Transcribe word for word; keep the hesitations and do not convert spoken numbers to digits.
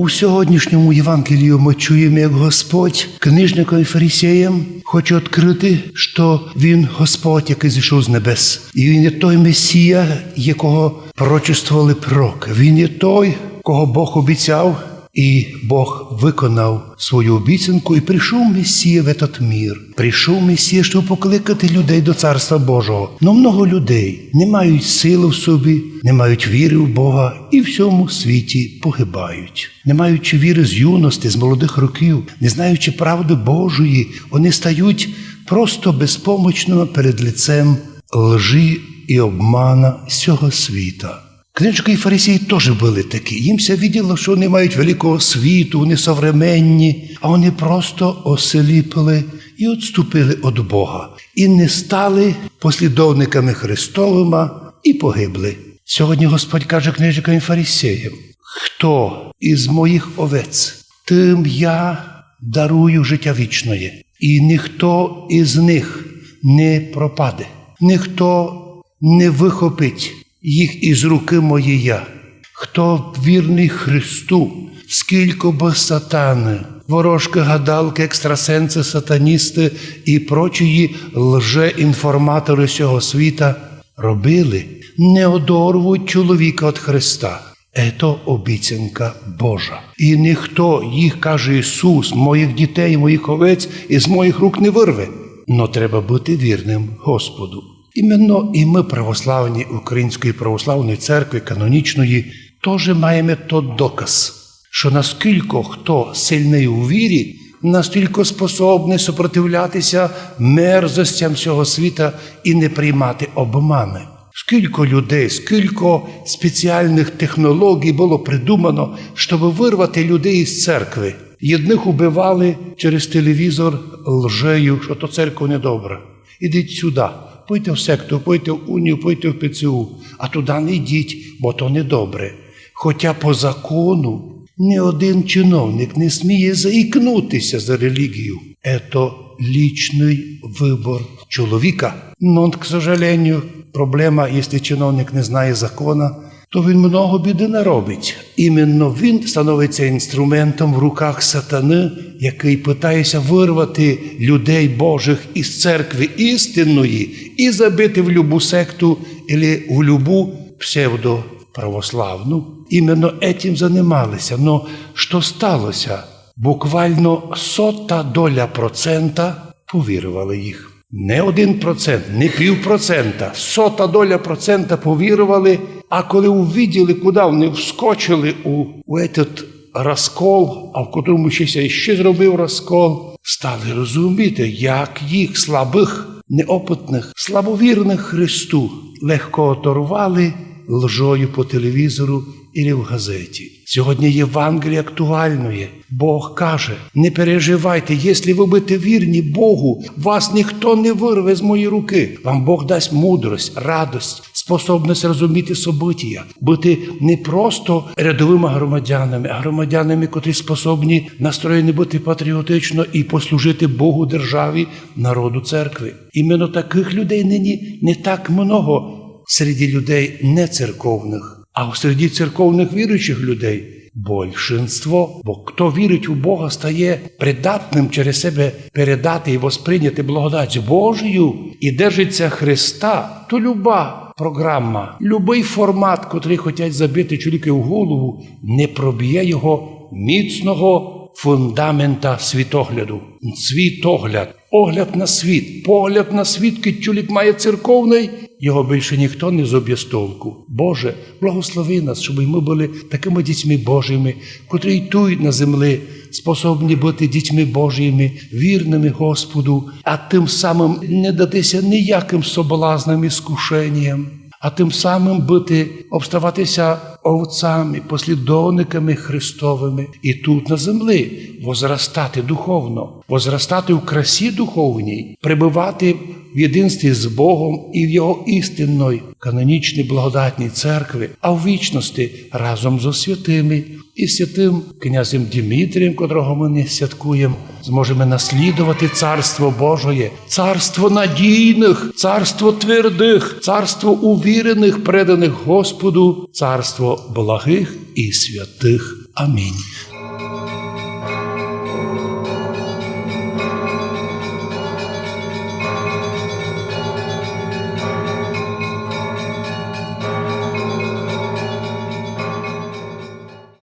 У сьогоднішньому Євангелію ми чуємо, як Господь книжникам і фарисеям хоче відкрити, що Він Господь, який зійшов з небес. І Він є той Месія, якого пророчествовали пророки. Він є той, кого Бог обіцяв, і Бог виконав свою обіцянку, і прийшов Месія в этот мир. Прийшов Месія, щоб покликати людей до Царства Божого. Но много людей не мають сили в собі, не мають віри в Бога і в цьому світі погибають. Не маючи віри з юності, з молодих років, не знаючи правди Божої, вони стають просто безпомочними перед лицем лжи і обмана сього світа. Книжники і фарисеї теж були такі. Їм ся виділо, що вони мають велику освіту, вони современні, а вони просто осліпли і відступили від Бога. І не стали послідовниками Христовими і погибли. Сьогодні Господь каже книжникам і фарисеям: «Хто із моїх овець, тим я дарую життя вічне, і ніхто із них не пропаде, ніхто не вихопить їх із руки моєї. Хто вірний Христу, скілько бы сатаны, ворожкы, гадалкы, екстрасенсы, сатаністы і прочії лжеінформаторы сього світа робили, не одорвуть чоловіка від Христа». Ето обіцянка Божа. І ніхто їх, каже Ісус, моїх дітей, моїх овець із моїх рук не вирве. Но треба бути вірним Господу. Іменно і ми, православні Української православної церкви канонічної, тоже маємо тот доказ, що наскілько хто сильний у вірі, настільки способний сопротивлятися мерзостям цього світа і не приймати обмани. Скілько людей, скілько спеціальних технологій було придумано, щоб вирвати людей із церкви. Єдних убивали через телевізор лжею, що то церква недобра. Ідіть сюди, пойте в секту, пойте в унію, пойте в П Ц У, а туди не йдіть, бо то недобре. Хоча по закону ні один чиновник не сміє заікнутися за релігію. Ето лічний вибор чоловіка. Но, к сожалению, проблема, якщо чиновник не знає закона, то він много біди наробить. Іменно він становиться інструментом в руках сатаны, який питається вирвати людей Божих із церкви істинної і забити в любу секту или в любу псевдоправославну. Іменно етім занималися. Но що сталося? Буквально сота доля процента повірували їх. Не один процент, не пів процента, сота доля процента повірували, а коли увиділи, куди вони вскочили у, у этот розкол, а в котрому ще ся іще зробив розкол, стали розуміти, як їх слабих, неопытных, слабовірных Христу легко оторвали лжою по телевізору или в газеті. Сьогодні Євангеліє актуальноє. Бог каже: «Не переживайте, якщо ви будете вірні Богу, вас ніхто не вирве з моєї руки». Вам Бог дасть мудрость, радость, способность розуміти события, бути не просто рядовими громадянами, а громадянами, котрі способні, настроєні бути патріотично і послужити Богу, державі, народу, церкви. Іменно таких людей нині не так много серед людей нецерковных. А в серед церковных віруючих людей большинство. Бо хто вірить у Бога, стає придатным через себе передати і восприйняти благодать Божію і держиться Христа, то люба програма, любий формат, котрий хотять забити чоловікові в голову, не проб'є його міцного фундамента світогляду. Світогляд. Огляд на світ, погляд на світ, кидь чоловік має церковный, його більше ніхто не зоб'є з толку. Боже, благослови нас, щоб ми були такими дітьми Божими, котрі й туй на землі способні бути дітьми Божими, вірными Господу, а тым самым не дати ся ніякым соблазнам і скушеніям, а тым самым бути, обставати ся овцами, послідовниками Христовыми і тут на землі возрастати духовно, возрастати в красі духовній, пребывати в єдинстві з Богом і в Його істинной, канонічній, благодатній церкви, а в вічности разом зо святыми і святым князем Димитрієм, котрого мы не святкуєме, зможеме наслідовати Царство Божоє, царство надійных, царство твердых, царство увіреных, преданых Господу, царство благых і святых. Амінь.